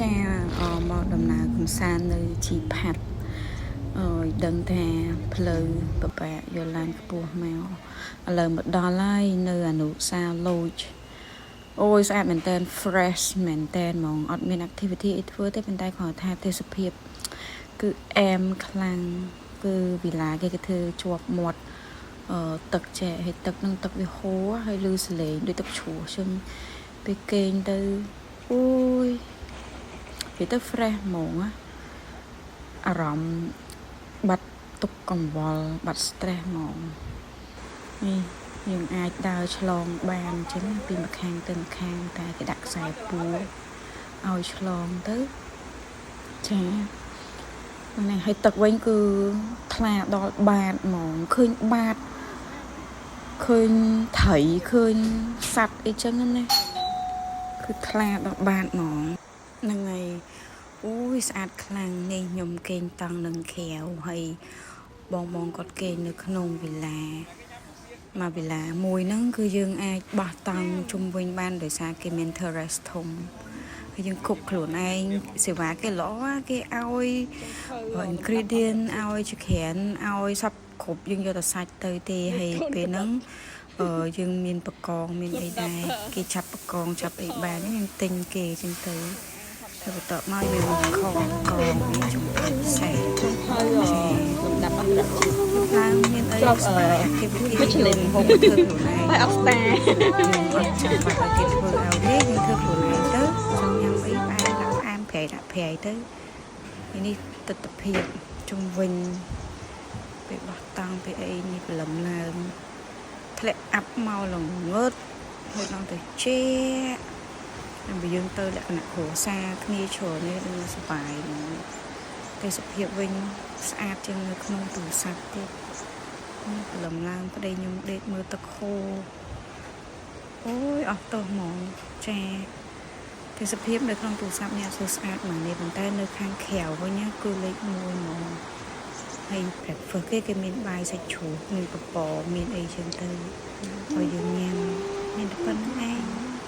ចាអមកដំណើរកំសាន្តនៅជីផាត់អើយដឹងថាផ្លូវពិបាកយកឡានខ្ពស់មកឥឡូវមកដល់ហើយនៅអនុសា Lodge អូយស្អាតមែនតើ fresh មែនតើហ្មងអត់មាន activity អីធ្វើទេប៉ុន្តែគ្រាន់តែថាទេសភាពគឺអែមខ្លាំងគឺវិឡាគេគេធ្វើជាប់មាត់អឺទឹកចែកហើយទឹកនឹងទឹកវាហូរហើយលឺសលេងដូចទឹកជ្រោះចឹងពេលគេងទៅអូយនិយាយទៅ fresh ហ្មងណាអារម្មណ៍បាត់ទុកកង្វល់បាត់ stress ហ្មងនេះយើងអាចដើរឆ្លងបានអញ្ចឹងពីម្ខាងទៅម្ខាងតែគេដាក់ខ្សែពួរឲ្យឆ្លងទៅចានេះហើយទឹកវិញគឺថ្លាដល់បាតហ្មងឃើញបាតឃើញត្រីឃើញសัตว์អីចឹងណាគឺថ្លាដល់បាតហ្មងហ្នឹងហើយអូយស្អាតខ្លាំងនេះខ្ញុំគេងតង់នឹងក្រៅហើយបងបងគាត់គេងនៅក្នុងវិឡាមកវិឡាមួយហ្នឹងគឺយើងអាចបោះតង់ជុំវិញបានដោយសារគេមាន terrace ធំហើយយើង cook ខ្លួនឯងសេវាគេល្អគេឲ្យ ingredient ឲ្យចក្រានឲ្យសពគ្រប់យើងយកតែសាច់ទៅទេហើយពេលហ្នឹងអឺយើងមានបកងមានអីដែរគេចាប់បកងចាប់អីបានយើងទិញគេចឹងទៅហើយបន្ទាប់មកយើងខកកងអីចំពោះពិសេស ហើយលំដាប់អន្តរជាតិ ឡើងមានអី ជាប់អឺ activity Michelin ហូបធ្វើខ្លួនឯង តែអត់ star យើងអត់ចាំបាច់ឲ្យគេធ្វើឲ្យទេយើងធ្វើខ្លួនឯងទៅចង់ញ៉ាំអីផ្អែមដាក់ផ្អែមប្រៃដាក់ប្រៃទៅនេះទស្សនភាពជុំវិញពេលបោះតង់ពេលអីនេះព្រលឹមឡើងធ្លាក់អាប់មកល្ងើតហើយដល់ទៅជែកហើយបើយើងទៅលក្ខណៈគ្រួសារគ្នាច្រើននេះនឹងសប្បាយហ្មងទេសភាពវិញស្អាតជាងនៅក្នុងទូរស័ព្ទទៀតនេះព្រលឹមឡើងប្តីខ្ញុំដេកមើលទឹកហូរអូយអស់ទោសហ្មងចាទេសភាពនៅក្នុងទូរស័ព្ទនេះអត់សូវស្អាតហ្មងនេះប៉ុន្តែនៅខាងក្រៅវិញណាគឺលេខ1ហ្មងហើយ breakfast គេគេមានបាយសាច់ជ្រូកមានបបរមានអីចឹងទៅឲ្យយើងញ៉ាំមានតែប៉ុណ្្នឹងឯង។